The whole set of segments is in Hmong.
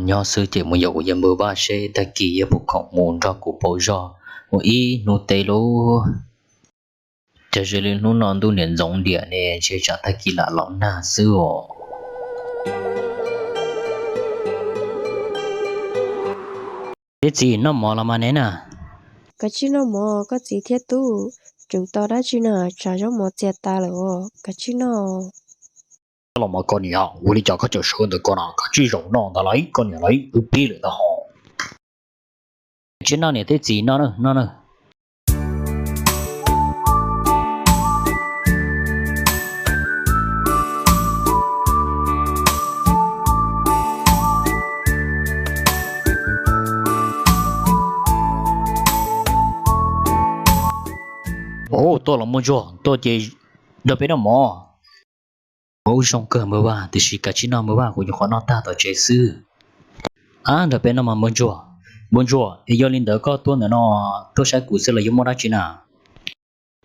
Nyob xwb ces mus yaum kuv yawg Npawg Vaj seb tag kis yawg puas khoom mus nrog kuv pauv zog ua ib hnub teb lauj. Cas zoo li hnub no ntuj niam ntxoov diam ne, ntshe tsam tag kis lam los nag xwb os. Tej txiv, noj mov los mas neb na? Kav tsij noj mov koj txiv thiab tub, tseem tos dab tsi na, tsam zaub mov txias tas lawm os, kav tsij noj. Los mas koj niam, ua li cas koj tseem sawv ntawm ko no, koj tsij zaum noj ntag lauj, koj niam lauj, wb pib lawm ntag hos. Tsij noj niam tej txiv, noj na, noj na. Tuaj los Npawg Ntsuag, tuaj ces nrog peb noj mov. Ub, zoo kawg Npawg Vaj, tiam sis kav tsij noj Npawg Vaj, kuv nyuam qhuav noj tag tom tsev xwb. Ab, nrog peb noj mas Npawg Ntsuag. Npawg Ntsuag, es yog li ntawd koj tuaj ntawm no tuaj saib kuv xwb los yog muaj dab tsi na?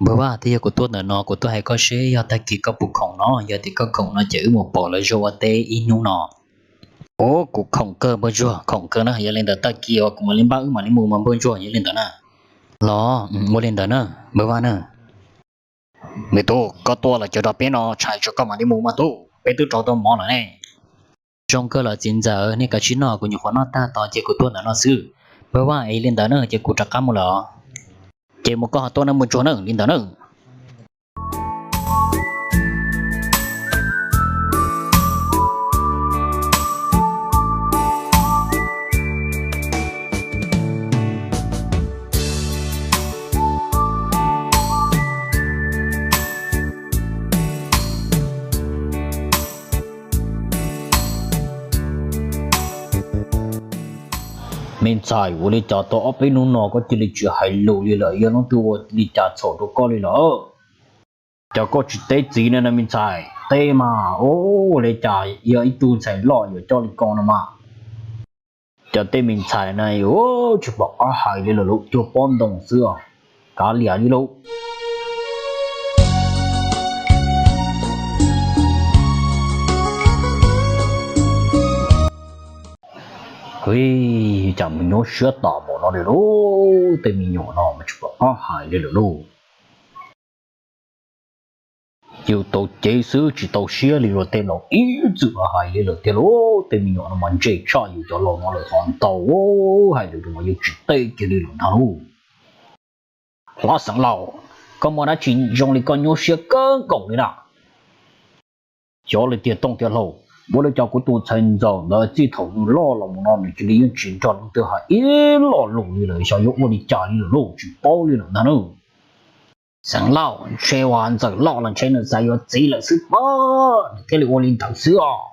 Npawg Vaj, twb yog kuv tuaj ntawm no kuv tuaj hais koj seb yog tag kis koj puas khoom no, yog tias koj khoom no ces wb mus pauv lawv zog ua teb ib hnub no. Ub, kuv khoom kawg Npawg Ntsuag, khoom kawg na, yog li ntawd tag kis uas kuv mam li npaj wb mam li mus mas Npawg Ntsuag, yog li ntawd na. Los, ua li ntawd na, Npawg Vaj na. Me tub, koj tuaj los cia rau peb no tshais tso koj mam li mus mas tub, peb twb rau tau mov lawm ne. Zoo kawg los txiv ntxawm, nej kav tsij noj, kuv nyuam qhuav noj tag tod ces kuv tuaj ntawm no xwb. Npawg Vaj, es li ntawd na ces kuv rov qab mus lawm. Ces mus koj ho tuaj na Npawg Ntsuag na, li ntawd na. Me ntxhais, ua li cas tau ob peb hnub no koj cia li tsis hais lus li lawm, yog leej twg ua li cas txhaum rau koj li lawm? Cas koj tsis teb txiv ne na me ntxhais? Teb mas, ua li cas yog ib tug ntxhais loj yuav coj li ko no mas. Cas tej me ntxhais na, tsis pom qab hais li lawm lauj, cuag pob ntoo xwb os, kav liam li lauj. Cas mus nyuaj siab tas npaum no li lauj, tej me nyuam no mas tsis pom qab hais li lawm lauj. Yus tau cev xwb tsis tau siab li los tej laus ib txwm hais li lawm tiag lauj, tej me nyuam no mas ntse tshaj yus cov laus no lawm ho ntau, hais lus mas yus tsis teb kiag li lawm ntag lauj. Hlob Xeev Laus, koj muaj dab tsi zoo li koj nyuaj siab kawg nkaus li na? Xyov li tiag Tooj thiab Hlau, ua li cas kuv tus ntxhais ntxawm ntawd txij thaum nws loj los mus no nws cia li yeej tsis nrog leej twg hais ib lo lus li lawm, xyov yuav ua li cas li lawm lauj, tsis paub li lawm ntag na. Xeev Laus, ntshe uas ntxawm loj los ntshe nws xav yuav txiv lawm xwb pob, nws thiaj li ua li ntawd xwb os.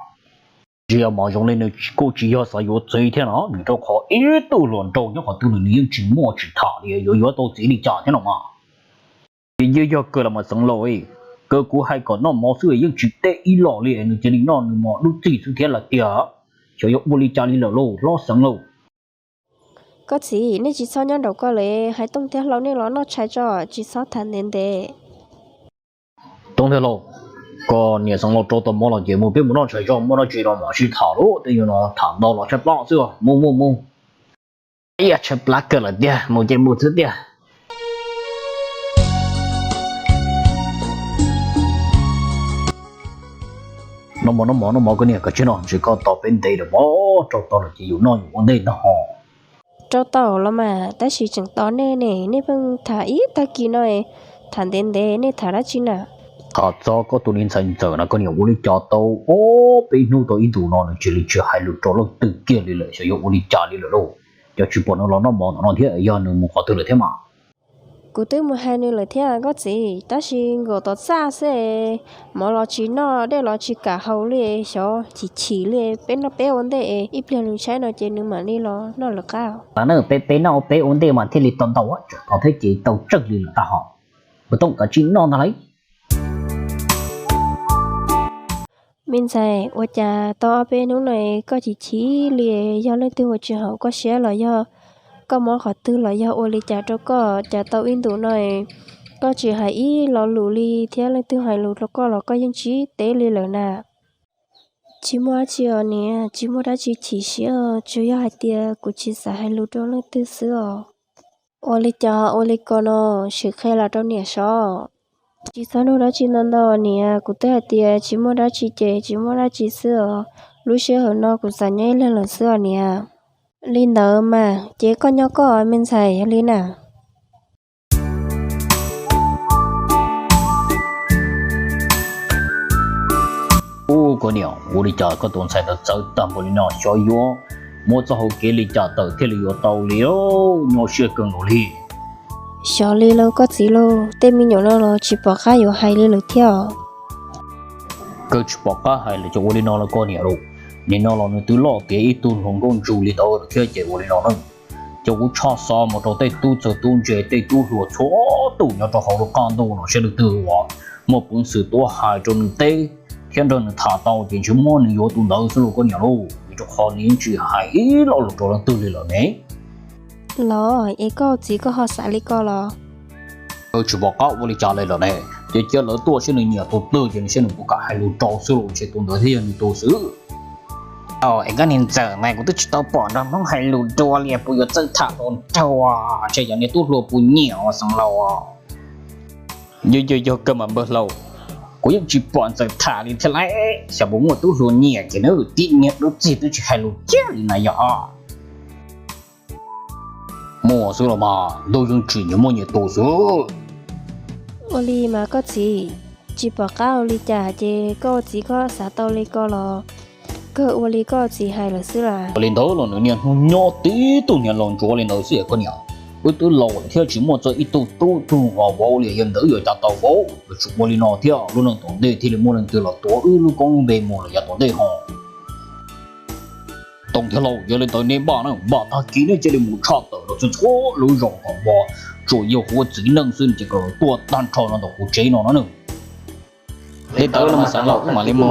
Ntsia mas zoo li nws kuj tsis yog xav yuav txiv thiab no, vim rau qhov ib tug hluas nraug nyob qhov twg los nws yeej tsis muaj tsis tham li, yuav yuav tau txiv li cas thiab no mas. Ces yeej yog kawg los mas Xeev Laus, kawg kuv hais kom noj mov xwb yeej tsis teb ib los li, nws cia li noj nws mov dub txig xwb thiab lawm tiag. Xyov yuav ua li cas li lawm lauj hlob Xeev Laus. Koj txiv, nej tsis txhob nyob nraum ko lawm, hais Tooj thiab Hlau nej los noj tshais tso, tsis txhob tham ntev ntev. Tooj thiab Hlau, koj niam Xeev Laus rau tau mov los ces mus peb mus noj tshais tso, muaj dab tsi los mam sib tham lauj, tej yam no tham ntau los tshaib plab xwb, mus mus mus. Ib yam tshaib plab kawg lawm tiag, mus ces mus xwb tiag. Noj mov noj mov noj mov koj niam, koj tsis noj ntshe koj tos peb ntev lawm pob, rau tau lawm ces yus noj yus ua ntej no ho. Rau tau los mas, tab sis tseem tos nej ne, nej pheej tham ib tag kis no, tham ntev ntev nej tham dab tsi na? Tham txog koj tus niag ntxhais ntxawm no koj niam, ua li cas tau ob peb hnub tau ib ntus no nws cia li tsis hais lus rau leej twg kiag li lawm, xyov yuav ua li cas li lawm lauj. Cas tsis pom nws los noj mov ntawm no thiab, yog nws mus qhov twg lawm thiab mas. Kuv twb mus hais nws lawm thiab koj txiv, tab sis nkaum tom txaj xwb, mov los tsis noj, dej los tsis kam haus li, xyov chim chim li, peb noj peb ua ntej, ib pliag nws tshaib no ces nws mam li los noj lawv qab. Peb peb noj peb ua ntej mas thiaj li tau ntau, tsam ko thiab ces tau tsawg li lawm tag hos. Kuv Tooj, koj tsis noj ntag lauj. Me ntxhais, ua cas tau ob peb hnub no koj chim chim li, yog leej twg ua tsis haum koj siab los yog koj mob qhov twg los yog ua li cas rau koj, cas tau ib ntus no koj tsis hais ib lo lus li thiab leej twg hais lus rau koj los koj yeej tsis teb li lawm na? Tsis muaj dab tsi os niam, tsis muaj dab tsi chim siab, tsuas yog hais tias kuv tsis xav hais lus rau leej twg xwb os. Ua li cas ua li ko no, sim qhia los rau niam saib. Tsis txhob nug dab tsi ntau ntau niam, kuv twb hais tias tsis muaj dab tsi ces tsis muaj dab tsi xwb os. Lub sij hawm no kuv xav nyob ib leeg lawm xwb os niam. Li ntawd mas ces koj nyob koj me ntxhais, yog li na. Ub, koj niam, ua li cas koj tus ntxhais txawv txawv tag npaum li no, xyov yuav muab txoj hau kev li cas tawm thiaj li yuav tau li, nyuaj siab kawg nkaus li. Xyov li lauj koj txiv lauj, tej me nyuam no los tsis pom qab yuav hais li lawm thiab. Koj tsis pom qab hais lawm ces ua li no los koj niam lauj, nim no los nws twb loj kev ib tug hluas nkauj ntsug li ntawd lawm thiab ces ua li no na, ces kuv tshaj xov mus rau tej tub txawg tub ntse, tej tub hluas txhua tus nyob rau hauv lub qab ntuj no saib leej twg uas muaj peev xwm tuaj hais rau nws teb thiab nrog nws tham tau ces ntshe muab nws yuav tus ntawd xwb lauj koj niam lauj, vim rau qhov nws yeej tsis hais ib lo lus rau leej twg li lawm ne. Los es koj txiv koj ho xav li ko los? Tsis pom qab ua li cas li lawm ne, ces cia lawv tuaj saib nws nyiam tus twg ces nws saib nws puas kam hais lus rau xwb los ntshe tus ntawd thiaj yog nws tus xwb. Es koj niag ntxawm mas kuv twb tsis tau pom nrog Hmoob hais lus dua li, puas yuav txawj tham dua nraug, ntshe cov niag tub hluas puas nyiam ua xeev laus. Yog yog yog kawg mas npawg hlau, kuv yeej tsis pom ntxawm tham li thiab lauj, xyov puas muaj tub hluas nyiam ces nws tib niag dub txig twb tsis hais lus kiag li na yog. Muaj xwb los mas, ntuj yeej tsim nyias muaj nyias tus xwb. Ua li mas koj txiv, tsis pom qab ua li cas ces koj ua txiv koj xav tau li ko los kawg ua li koj txiv hais lawm xwb las. Ua li ntawd los nws niaj hnub nyob tib tug niag laus ntsuav li ntawd xwb koj niam. Wb twb laus lawm thiab tsis muaj txog ib tug tub tug uas vauv li, yog ntawd yuav cas tau vauv, yuav tsum ua li no thiab lub neej tom ntej thiaj li muaj leej twg los tuav wb lub koob lub npe mus lawm yav tom ntej ho. Toom thiab Laus, yog li ntawd neb npaj na, npaj tag kis neb cia li mus tshaj tawm rau txhua txhua lub zos kom npo, tsuas yog huab txiv neej xwb ces kom tuaj tag nrho no ntawm kuv tsev no na. Li ntawd los mas xeev laus wb mam li mus.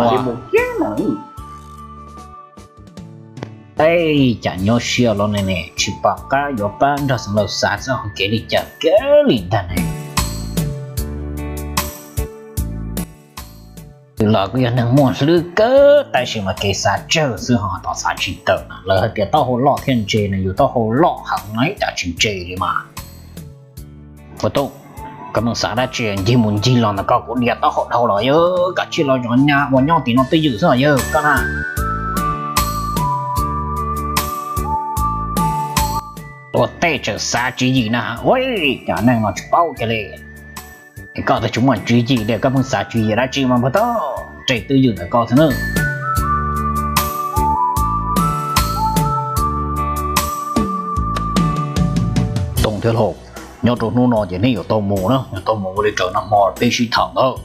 Ej, cas nyob siab los ne, tsis pom qab yuav pab nrog xeev laus xav txoj hau kev li cas kiag li ntag ne. Tus los kuj yog neeg muaj hlwb kawg tab sis mas kev xav tsawg xwb ho tau xav tsis tawm no. Lawv hais tias taub hau loj thiaj ntse no, yus taub hau loj heev no cas tsis ntse li mas. Ua tub, koj mus xav dab tsi ncig mus ncig los ntawm koj, kuv dias taub hau dhau los yog koj tsis los zov nyab uas nyob tim no twj ywm xwb yog koj na. Ua tej tseem xav tswv yim na, ua cas neeg no tsis paub kiag li. Koj twb tsis muaj tswv yim li koj pheej xav tswv yim dab tsi mas npawg Toom, ntsej twj ywm ntawm koj xwb na. Toom thiab Laus, nyob rau hnub no ces neb yuav tau mus na, yuav tau mus ua li raws nag hmo peb sib tham ntawd.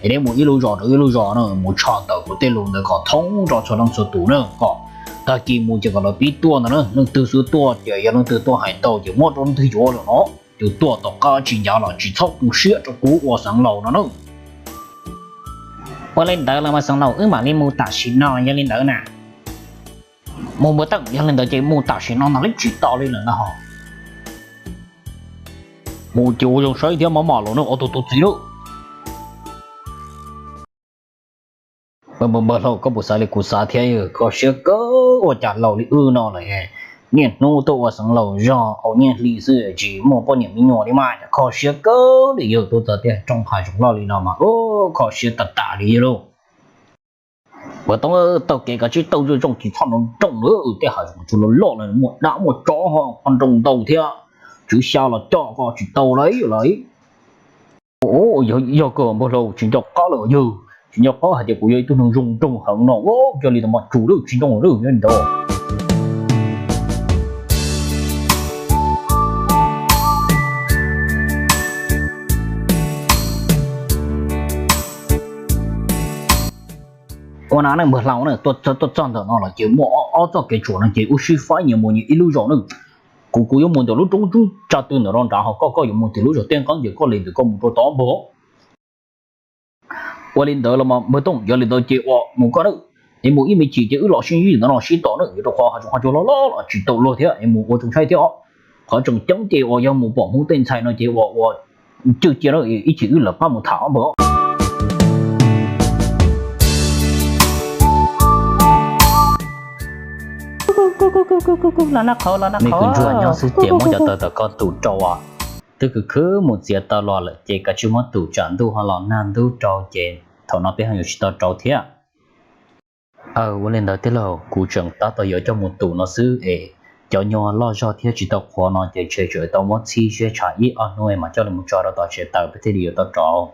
Es neb mus ib lub zos rau ib lub zos na, mus tshaj tawm kuv tej lus ntawd kom thoob rau txhua leej txhua tus na, kom tag kis mus ces kom lawv pib tuaj ntawd na, leej twg xub tuaj ces yog leej twg tuaj hais tau ces muab rau leej twg yuav lawm no. Tus tuaj tom qab tsis ncav los tsis txhob tu siab rau kuv ua xeev laus no na. Ua li ntawd los mas xeev laus wb mam li mus tam sim no yog li ntawd na. Mus npawg Toom, yog li ntawd ces mus tam sim no no li tsis tau li lawm na ho. Mus ces ua zoo saib thiab maj mam los na ob tug tub txib na. Npawg Hlau, koj puas xav li kuv xav thiab? Kho siab kawg, ua cas laus li wb no lawm, niaj hnub tuaj ua xeev laus zog haus nyiaj hli xwb tsis muaj poj niam me nyuam li mas, kho siab kawg li yawg. Tuaj txog tiaj roob hav zoov loj li no mas kho siab tas tas li yawg lauj. Npawg Toom, taug kev kav tsij taug zoo zoo, tsis txhob nroo nroo lawm, tej hav zoov tsuas loj loj lawm muaj dab muaj tsov ho qhov nroo ntau thiab, tswv xya los coj koj tsis tau lawm lawm. Yog kawg npawg Hlau, tsis nco qab lawm yawg, tsis nco qab hais tias kuv yog ib tug neeg zoo nroo heev no, yog li ntawd mas tsum lawm tsis nroo lawm yog li ntawd. Ua no ne npawg Hlau, tuaj txog ntawm no los ces muaj ob txoj kev tshuam no ces wb sib faib nyias mus nyias ib lub zos na. Kuv kuv yuav mus ntawm lub roob tsa tw ntawm no nrad, ho koj koj yuav mus tim lub zos tiaj nqeeb ces koj li ntawm koj mus rau tod npawg. Ua li ntawd los mas npawg Toom, yog li ntawd ces ua mus koj na, es mus ib me chim ces wb los sib ntsib ntawm no sib tos na, yuav rau qhov hav zoov hav tsuag loj loj los tsis tau luag thiab, es mus ua tsoos tshaib thiab os. Qhov tseem ceeb ces uas yog mus pom Hmoob tej ntxhais no ces ua ua cwj cia na, ib chim wb lawv qab mus tham os npawg. Kuj kuj kuj kuj kuj, los noj qhauv los noj qhauv. Mej kwv ntsuag nyob xwb ces muab cov taws tom koj tum rau as. Twb khwv khwv mus txiav taws los lawm ces kav tsij muab tum tsam ntuj ho los nag ntub rau ces thaum no peb ho yuav tsis tau rauv thiab. Aw, ua li ntawd tij laug, kuv tseem tab tom yuav coj mus tum no xwb es cov nyuag loj zog thiab tsis tau qhuav no ces ntshe tseem tau muab txhib siab tshav ib ob hnub mas coj los tso rau tom tsev taws peb thiaj li yuav tau rauv.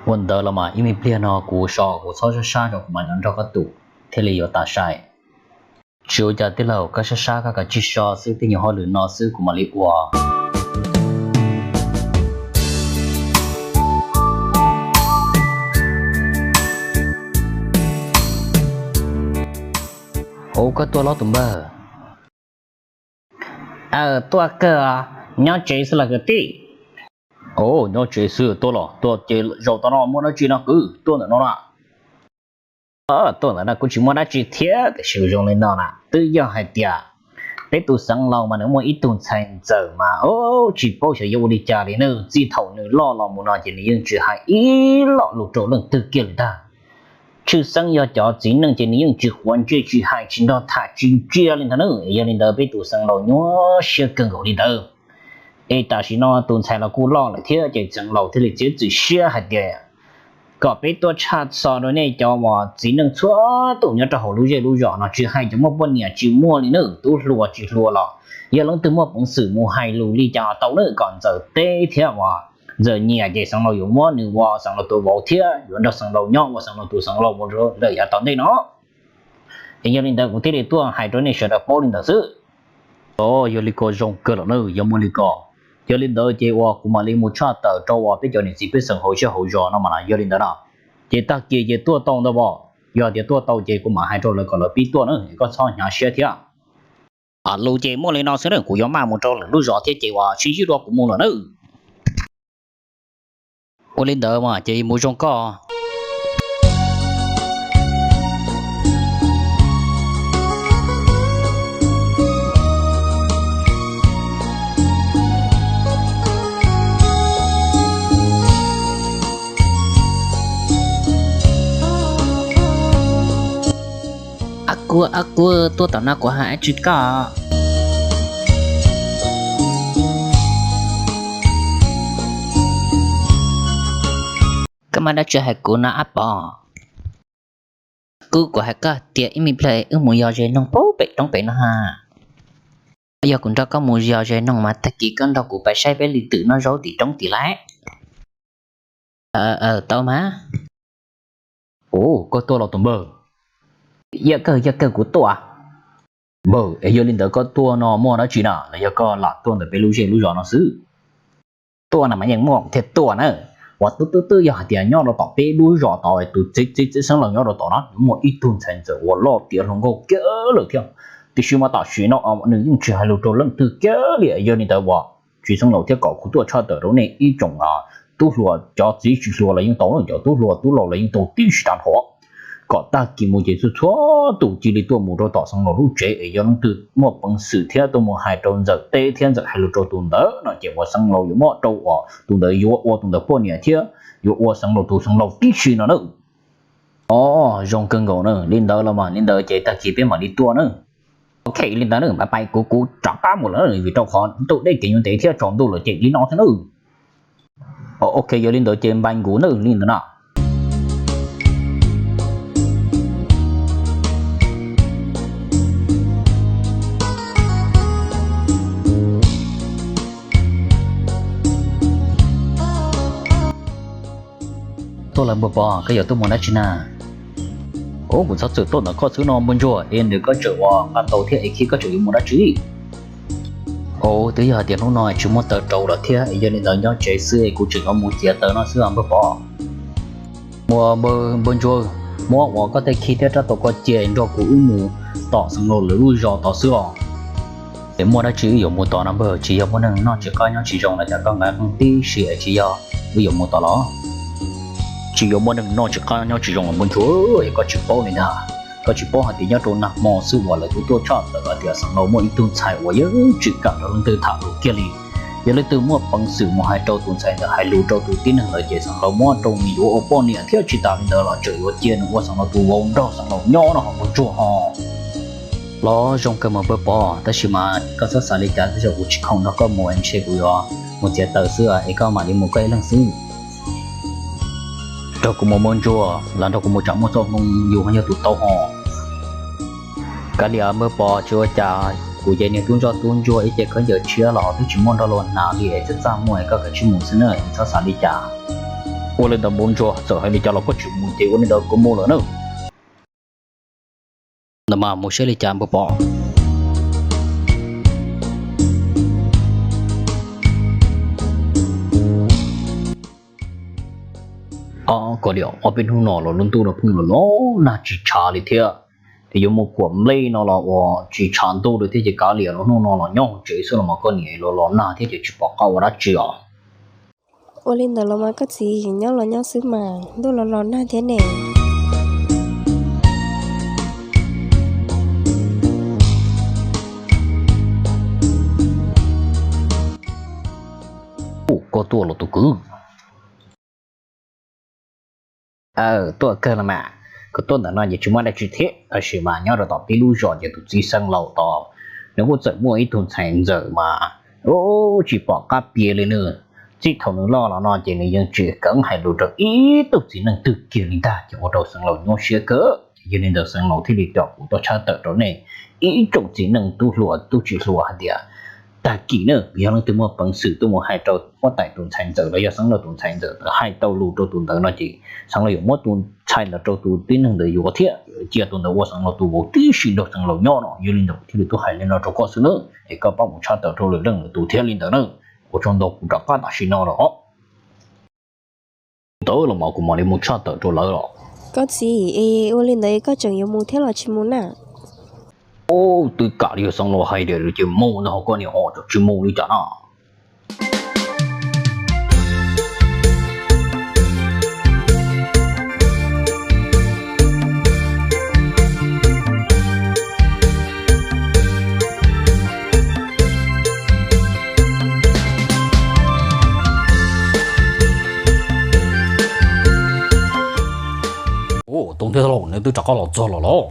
Ua ntawd los mas ib me pliag no kuv so kuv txhob sab sab rau kuv mam li nrog koj tum thiaj li yuav tas sai. Tsis ua cas tij laug, koj sab sab koj kav tsij so xwb, tej nyuag hauj lwm no xwb kuv mam li ua. Ua koj tuaj los tus npawg? Aw, tuaj kawg os, nyob tsev xwb los kwv tij? Ov, nyob tsev xwb, tuaj los tuaj ces zaum tom no muaj dab tsi no kwv, tuaj ntawm no na. Tuaj ntawm no kuj tsis muaj dab tsi thiab tiam sis zoo li no na, twb yog hais tias peb tus xeev laus mas nws muaj ib tug ntxhais ntxawm mas tsis paub xyov yuav ua li cas li na, txij thaum nws loj los mus no ces nws yeej tsis hais ib lo lus rau leej twg kiag li ntag. Tshwj xeeb yog cov txiv neej ces nws yeej tsis quav ntsej tsis hais tsis nrog tham tsis ntsia li ntag na. Yog li ntawd peb tus xeev laus nyuaj siab kawg nkaus li ntawd. Es tam sim no tus ntxhais los kuj loj lawm thiab ces xeev laus thiaj li txiav txim siab hais tias kom peb tuaj tshaj xo rau nej cov uas txiv neej txhua tus nyob rau hauv lub zej lub zos no, tsis hais cov muaj poj niam tsis muaj li na, tub hluas tsis hluas los yog leej twg muaj peev xwm mus hais lus li cas tau na kom ntxawm teb thiab uas ntxawm nyiam ces xeev laus yuav muab nws ua xeev laus tus vauv thiab yuav nrog xeev laus nyob ua xeev laus tus xeev laus mus rau lawm yav tom ntej no. Es yog li ntawd kuv thiaj li tuaj hais rau nej sawv daws paub li ntawd xwb. Ov, yog li ko zoo kawg los na, yog muaj li ko. Yog li ntawd ces uas kuv mam li mus tshaj tawm rau uas peb cov niam txiv pej xeem hauv siab hauv zos no mas na, yog li ntawd na. Ces tag kis ces tuaj tau ntawd as, yog tias tuaj tau ces kuv mam hais rau lawv kom lawv pib tuaj na, es koj txhob hnyav siab thiab. Lus ces muaj li no xwb na, kuv yuav maj mus rau lwm lub zos thiab ces uas sib ntsib dua kuv mus lawm na. Ua li ntawd mas ces mus zoo koj. Ab kuv, ab kuv, tuaj tom no kuv hais dab tsi koj? Koj muaj dab tsi hais kuv no ab pog? Kuv, kuv hais koj tias ib me pliag wb mus yos zes noog pem roob pem no ha. Yog kuv nrog koj mus yos zes noog mas tag kis koj nrog kuv pais saib peb li twm noj zaub tim roob tim lauj. Tau mas. Ua, koj tuaj los tus npawg? Yog kawg, yog kawg, kuv tuaj. Npawg, es yog li ntawd koj tuaj no muaj dab tsi na los yog koj lam tuaj ntawm peb lub zej lub zos no xwb? Tuaj na mas yeej muaj thiaj tuaj na. Uas twb twb twb yog hais tias nyob rau tom peb lub zos tod tus txiv txiv txiv xeeb laus nyob rau tom no yuav muaj ib tug ntxhais ntxawm uas loj tiav hluas nkauj kiag lawm thiab, tiam sis mas tam sim no nws yeej tsis hais lus rau leej twg kiag li. Yog li ntawd uas txiv xeeb laus thiab kom kuv tuaj tshaj tawm rau nej ib tsoom tub hluas, cov txiv tsis hluas los yeej tau, cov tub hluas tub laus los yeej tau tib si tas nrho, kom tag kis mus ces txhua txhua tus cia li tuaj mus rau tom xeev laus lub tsev es yog leej twg muaj peev xwm thiab tuaj mus hais rau ntxawm teb thiab ntxawm hais lus rau tus ntawd no ces uas xeev laus yuav muab rau uas tus ntawd yuav ua tus ntawd poj niam thiab yuav ua xeev laus tus xeev laus tib si no na. Ov, zoo kawg nkaus na, li ntawd los mas li ntawd ces tag kis peb mam li tuaj na. Ok, li ntawd na, pais pais, kuv kuv rov qab mus lawm vim rau qhov ntuj deb kev nyuaj ntev thiab tsaus ntuj lawm ces li no xwb na. Ok, yog li ntawd ces npais nkuv na, li ntawd na. Tuaj lawm npawg Pov, koj yuav tuaj mus dab tsi na? Ub, kuv txhob txwm tuaj ntawm koj xwb no npawg Ntsuag, es ntawm koj tseem ua nqa tau thiab es khib koj tseem yuav mus dab tsi? Ub, twb yog hais tias hnub no tsis muaj taws rau lawm thiab es yog li ntawd nyob tsev xwb es kuv tseem yuav mus txiav taws no xwb os npawg Pov. Ua npawg Ntsuag, muab uas koj tej khib thiab rab tau koj cia nrog kuv wb mus tom xeev laus lawv lub zos tod xwb os. Es muaj dab tsi wb yuav mus tod no npawg, tsis yog muaj neeg noj tsis qab nyob tsis zoo los cas koj nqa qeej tib si es tsis yog wb yuav mus tod los? Tsis yog muaj neeg noj tsis qab nyob tsis zoo los npawg Ntsuag, es koj tsis paub li ntag. Koj tsis paub hais tias nyob rau nag hmo xwb uas lawv kuj tuaj tshaj tawm hais tias xeev laus muaj ib tug ntxhais uas yeej tsis kam nrog leej twg tham lus kiag li. Yog leej twg muaj peev xwm mus hais rau tus ntxhais ntawd hais lus rau tus tib neeg ntawd ces xeev laus muab rau nws yuav ua poj niam thiab tsis tas li ntawd los tseem yuav cia nws ua xeev laus tus vauv nrog xeev laus nyob no ho npawg Ntsuag ho. Los zoo kawg mas npawg Pov, tab sis mas koj txhob xav li cas, tej zaum kuv tsis khoom nrog koj mus es ntshe kuv yuav mus txiav taws xwb es koj mam li mus koj ib leeg xwb. Nrog kuv mus npawg Ntsuag, los nrog kuv mus tsam muaj txoj hmoo yus ho yog tus tau ho. Kav liam npawg Pov, tsis ua cas, kuv ces niag tub ntsoj tub ntsuag ib ce khaub ncaws tshiab los twb tsis muaj nrog luag hnav li es txaj txaj muag es koj kav tsij mus xwb na, txhob xav li cas. Ua li ntawd npawg Ntsuag, txawm hais li cas los koj tsis mus ces ua li ntawd kuv mus lawm na. Ntawd mas mus saib li cas npawg Pov. Ob ko liam, ob peb hnub no los lub ntuj no pheej los los nag tsis tshav li thiab. Ces yuav mus kuam nplej no los ua tsis tshav ntuj li thiab ces kav liam los hnub no los nyob hauv tsev xwb los mas koj niam los los nag thiab ces tsis pom qab ua dab tsi os. Ua li ntawd los mas koj txiv, nyob los nyob xwb mas ntuj los los nag thiab ne. Koj tuaj los tus kwv? Aw, tuaj kawg los mas. Kuv tuaj ntawm no ces tsis muaj dab tsi thiab, tab sis mas nyob rau tom peb lub zos ces tus txiv xeev laus tod, nws kuj txawm muaj ib tug ntxhais ntxawm mas tsis pom qab piav li nws. Txij thaum nws loj los no ces nws yeej tsis keev hais lus rau ib tug txiv neej twg kiag li ntag, ces ua rau xeev laus nyuaj siab kawg. Ces yog li ntawd xeev laus thiaj li coj kuv tuaj tshaj tawm rau nej ib tsoom txiv neej tub hluas tub tsis hluas hais tias tag kis na yog leej twg muaj peev xwm tuaj mus hais rau huab tais tus ntxhais ntxawm los yog xeev laus tus ntxhais ntxawm ntawd hais tau lus rau tus ntawd no ces xeev laus yuav muab tus ntxhais ntawd rau tus tib neeg ntawd yuav thiab cia tus ntawd ua xeev laus tus vauv tib si nrog xeev laus nyob no. Yog li ntawd thiaj li tuaj hais li no rau koj xwb na, es koj pab mus tshaj tawm rau lwm leej lwm tus thiab li ntawd na. Ua tsaug ntau, kuv rov qab tam sim no los. Ntawd los mas kuv mam li mus tshaj tawm rau lawv los. Koj txiv, es ua li ntawd koj tseem yuav mus thiab los tsis mus na? Twb kam li yog xeev laus hais tias ces mus ntag, ho koj niam ho tseem tsis mus li cas na. Ub, Tooj thiab Lauj, nws twb rov qab los txog los los?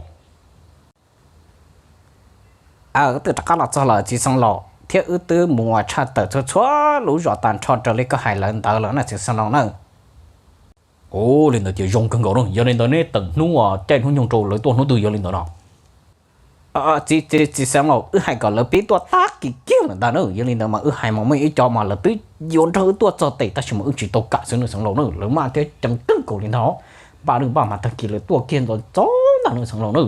Aw, wb twb rov qab los txog lawm txiv xeev laus, thiab wb twb mus ua tshaj tawm txhua txhua lub zos tag nrho raws li koj hais lawm ntawd lawm na txiv xeev laus na. Ua li ntawd ces zoo kawg nkaus na, yog li ntawd neb teem hnub caij hnub nyoog rau lawv tuaj hnub twg yog li ntawd no? Txiv, txiv xeev laus, wb hais kom lawv pib tuaj tag kis kiag lawm ntag na, yog li ntawd mas wb hais mas muaj ib co mas lawv twb yuav nrog wb tuaj txog tes tab sis mas wb tsis tau kam xwb na xeev laus na, lawv maj thiab ceev kawg nkaus li ntag. Npaj lwj npaj mas tag kis lawv tuaj kiag ntxov ntxov ntag na xeev laus na.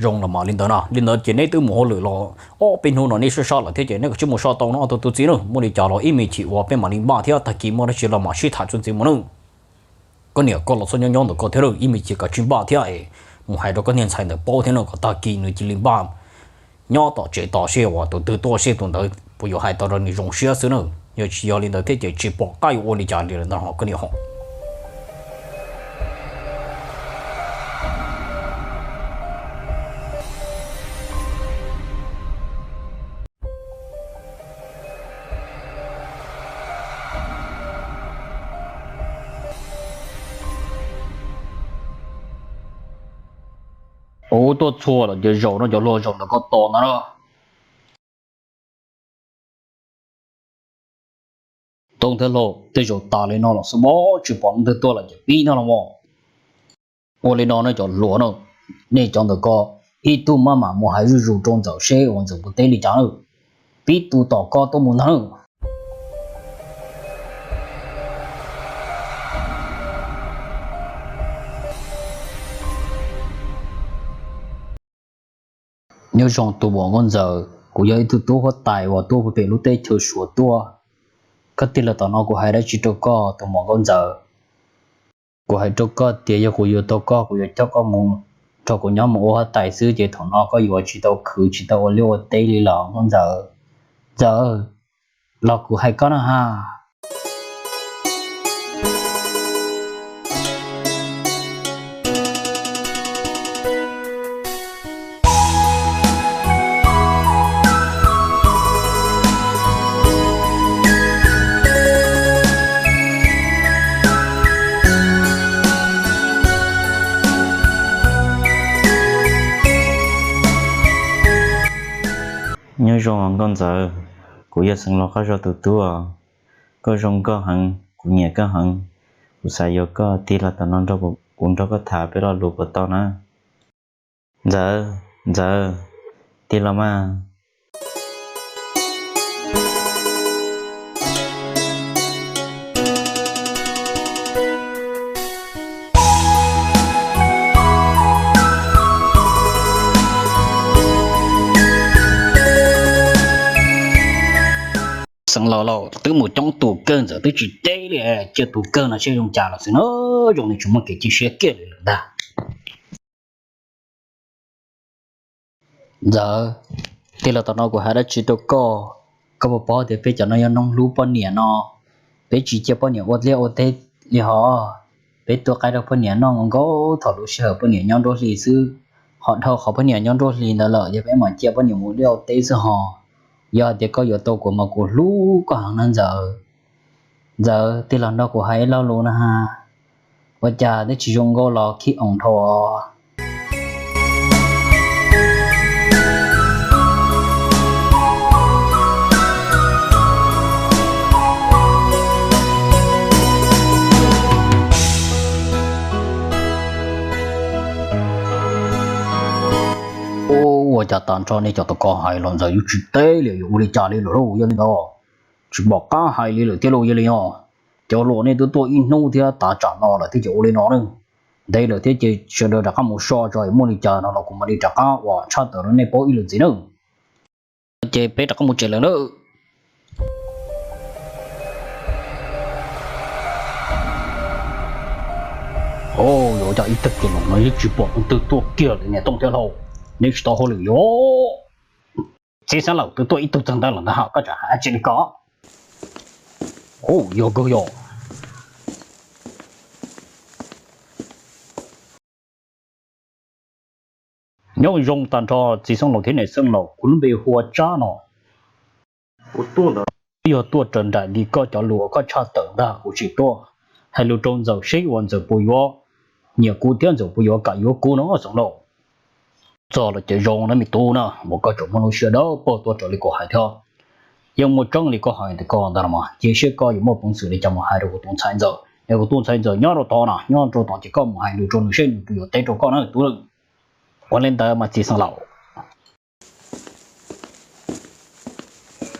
Zoo los mas li ntawd no, li ntawd ces neb twb mus hauj lwm los ob peb hnub no neb sab sab lawm thiab ces neb kav tsij mus so tau no tus tus txiv na, muaj li cas los ib me chim uas peb mam li npaj thiab tag kis muaj dab tsi los mam sib tham txuas ntxiv mus na. Koj niam koj los txhob nyob nyob ntawm koj thiab, ib me chim kav tsij npaj thiab es mus hais rau koj niag ntxhais ntawd paub thiab no kom tag kis nws cia li npaj nyob tom tsev tos seb uas tus twg tuaj seb tus ntawd puas yuav hais tau rau nws zoo siab xwb na. Yog tsis yog li ntawd thiab ces tsis pom qab yuav ua li cas li lawm ntag ho koj niam ho. Ub, tuaj txhua lawm ces zaum no cov hluas zaum ntawm koj tos ntag na. Tooj thiab Lauj, tej zaum tas li no los xwb mas tsis pom leej twg tuaj lawm ces pib no los mas. Ua li no nej cov hluas na, nej cov ntawm ko, ib tug maj mam mus hais zuj zus rau ntxawm seb uas ntxawm puas teb li cas na. Pib tus tom koj tuaj mus ntag na. Nyob zoo tus muam nkauj ntxawm, kuv yog ib tug tub huab tais uas tuaj pem lub teb chaws Suav tuaj. Koj tig los tom no kuv hais dab tsi rau koj tus muam nkauj ntxawm? Kuv hais rau koj tias yog kuv yuav tau koj, kuv yuav coj koj mus nrog kuv nyob mus ua huab tais xwb, ces thaum no koj yuav tsis tau khwv tsis tau ua liaj ua teb li los nkauj ntxawm. Ntxawm, los kuv hais koj na ha. Nyob zoo nkauj Ntxawm, kuv yog xeev laus qab zog tus tub os. Koj zoo nkauj heev, kuv nyiam koj heev. Kuv xav yuav koj tig los tom no nrog kuv, kuv nrog koj tham peb lo lus puas tau na? Ntxawm, Ntxawm, tig los mas. Xeev laus, twb mus coob tus kawg Ntxawm twb tsis teb li, cia tus kawg no seb zoo cas los xwb na, zoo li tsis muaj kev cia siab kiag li lawm ntag. Ntxawm, tig los tom no kuv hais dab tsi rau koj, koj puas paub tias peb cov no yog noog hlub poj niam no, peb tsis cia poj niam ua liaj ua teb li hos, peb tuaj qaib rau poj niam noj nkaus thaum lub sij hawm poj niam nyob nruab hlis xwb, ho dhau qhov poj niam nyob nruab hlis ntawd lawm yog peb mam cia poj niam mus liaj ua teb xwb hos. Yog hais tias koj yuav tau kuv mas kuv hlub koj heev na Ntxawm. Ntxawm, tig los nrog kuv hais ib lo lus na has. Ua cas twb tsis zoo nkauj los khib oos dhau os. Ua cas tas nrho nej cov tom ko hais los Ntxawm yeej tsis teb li, yuav ua li cas li lawm lauj? Yog li ntawd tsis pom qab hais li lawm thiab lauj. Yog li no, cov hluas, nej twb tuaj ib hnub thiab tav tsam no lawm thiab ces ua li no ne, ntev lawm thiab ces sawv daws rov qab mus so tso, muaj li cas no los kuv mam li rov qab ua tshaj tawm rau nej paub ib lwm ntxiv nawb. Ces peb rov qab mus tsev lawm nawb. Yuav cov ib tag kis no yeej tsis pom leej twg tuaj kiag li niam Tooj thiab Hlau, neb tsis tau hauj lwm yuav. Txiv xeev laus, twb tuaj ib tug txog ntawd los ntag, koj tseem hais dab tsi li ko? Yog kawg yog. Nyob zoo tag nrho txiv xeev laus thiab niam xeev laus, kuv lub npe hu ua Tsab no. Kuv yog tuaj raws nraim li koj cov lus uas koj tshaj tawm ntag, kuv tseem tuaj hais lus rau Ntxawm seb uas Ntxawm puas yuav nyiam kuv thiab Ntxawm puas yuav kam yuav kuv no xeev laus. Txog lawm ces zoo na me tub na, uas koj tseem muaj lub siab dawb paug tuaj raws li kuv hais thiab. Yeej muaj tseeb li koj hais ntawm koj ntag los mas, cia seb koj yuav muaj peev xwm li cas mus hais rau kuv tus ntxhais Ntxawm. Es kuv tus ntxhais Ntxawm nyob rau tod na, nyob rau tod ces koj mus hais lus rau nws seb nws puas yuav teb rau koj na tub. Ua li ntawd mas txiv xeev laus,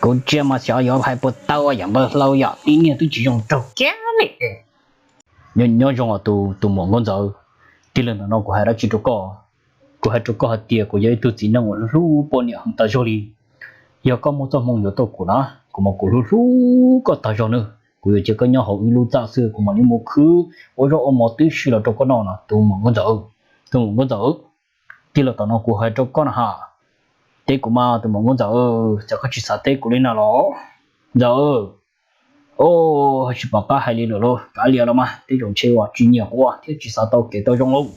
kuv tsiaj mas xyov yuav hais puas tau, yam npawg Hlau yam tib niag twb tsis zoo raug kiag li. Nyob zoo tus muam nkauj Ntxawm, tij laug ntawm no kuv hais dab tsi rau koj? Kuv hais rau koj hais tias kuv yog ib tug txiv neej uas hlub poj niam heev tas zog li. Yog koj muaj txoj hmoo yuav tau kuv na, kuv mas kuv hlub hlub koj tas zog nawb. Kuv yuav cia koj nyob hauv wb lub txaj xwb, kuv mam li mus khwv ua zaub ua mov tib si los rau koj noj no tus muam nkauj Ntxawm. Tus muam nkauj Ntxawm, tij laug tom no kuv hais rau koj na has, teb kuv mas tus muam nkauj Ntxawm, cas koj tsis xav teb kuv li na los? Ntxawm, o, tsis pom qab hais li lawm lauj, kav liam los mas, tej zaum ntshe uas tsis nyiam kuv thiab tsis xav tau kev tau zoo lauj.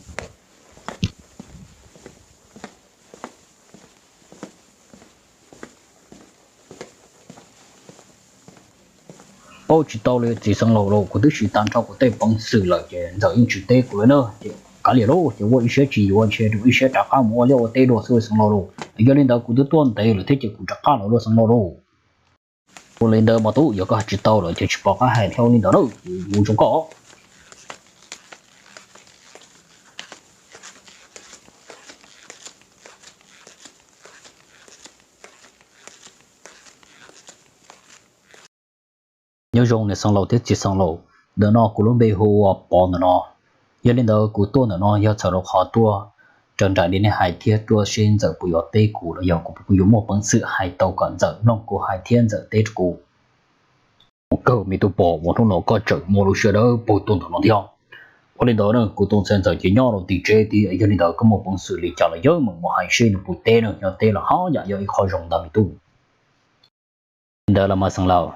Paub tsis tau li txiv xeev laus lauj, kuv twb siv tag nrho kuv tej peev xwm lawm ces Ntxawm yeej tsis teb kuv li na, ces kav liam lauj, ces ua ib siab tsis yuav, ntshe rau ib siab rov qab mus ua liaj ua teb dua xwb xeev laus lauj. Yog li ntawd kuv twb tuaj ntev lawm thiab ces kuv rov qab los lauj xeev laus lauj. Ua li ntawd mas tub, yog koj hais tsis tau lawm ces tsis pom qab hais thiab li ntawd na, mus zoo koj. Nyob zoo niam xeev laus thiab txiv xeev laus, ntawm no kuv lub npe hu ua Pov ntawm no. Yog li ntawd kuv tuaj ntawm no yog txhawm rau qhov tuaj raws nraim li nej hais thiab tuaj seb Ntxawm puas yuav teb kuv los yog kuv puas yuav muaj peev xwm hais tau kom Ntxawm mloog kuv hais thiab Ntxawm teb rau kuv. Ua kawg me tub Pov, uas hnub no koj tseem muaj lub siab dawb paug tuaj ntawm no thiab. Ua li ntawd na, kuv tus ntxhais Ntxawm ces nyob rau tim tsev tiag, yog li ntawd koj muaj peev xwm li cas los yeej meem mus hais seb nws puas teb na, yog teb los haj yam yog ib qho zoo ntag me tub. Li ntawd los mas xeev laus.